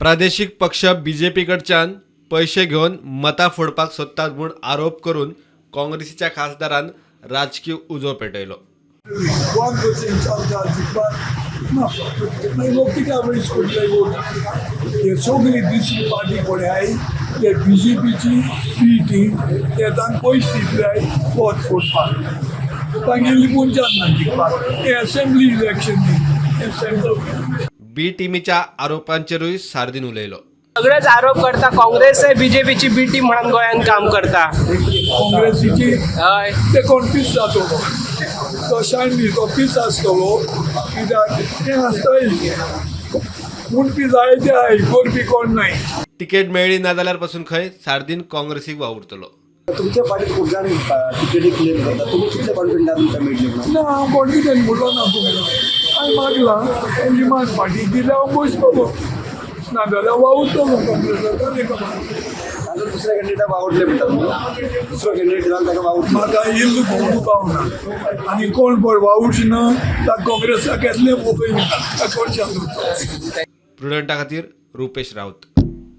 प्रादेशीक पक्ष बीजेपी कडच्यान पयशे घेवन मतां फोडपाक सोदतात म्हूण आरोप करून काँग्रेसीच्या खासदारान राजकी उजो पेटयलो. 1% चार चार जिखपाक ना. मागीर लोक कित्याक वयस करतले वोट? हे सगळी दुसरी पार्टी कोण आहाय, ते बीजेपीची बी टीम. ते तांकां पयशे दितले वोट फोडपाक. तांगेली मनशान ना जिखपाक. हे असेंब्ली इलेक्शन न्ही, हे सेंट्रल. बी टीमीच्या आरोपांचेरूय सार्दीन उलयलो. सगळेच आरोप करता, काँग्रेस बीजेपीची बी टीम म्हणून गोंयांत काम करता. काँग्रेसीची? हय. ते कोण पीस जातलो तो शायन न्ही, तो पीस आसतलो. कित्याक तें आसताय म्हणपी जायते आहाय, करपी कोण नाय. तिकेट मेळ्ळी ना जाल्यार पसून खंय सार्दीन काँग्रेसीक वावुरतलो. तुमच्या पार्टीत खूब जाण तिकेटी क्लेम करतात. तुम्ही कितले कॉन्फिडंट आहात तुमकां मेळटली म्हणून? ना, हांव कॉन्फिडंट म्हणलो ना तुमकां. हांवें मागलां, विमान पार्टी दिल्यार हांव बसतलो, नाजाल्यार वावुरतलो काँग्रेसाक. आनी खबर. ताजो दुसऱ्या कॅन्डिडेटाक वावुरले म्हणटा तुमी. दुसरो कॅन्डिडेट दिला ताका वावुरले. म्हाका इल्ल भोंवडू पावना आनी कोण पळय वावुरचे ना, ताका काँग्रेसाक येतलें, मोकळी ना, ताका कोण चालू. प्रुडंटा खातीर रुपेश राऊत.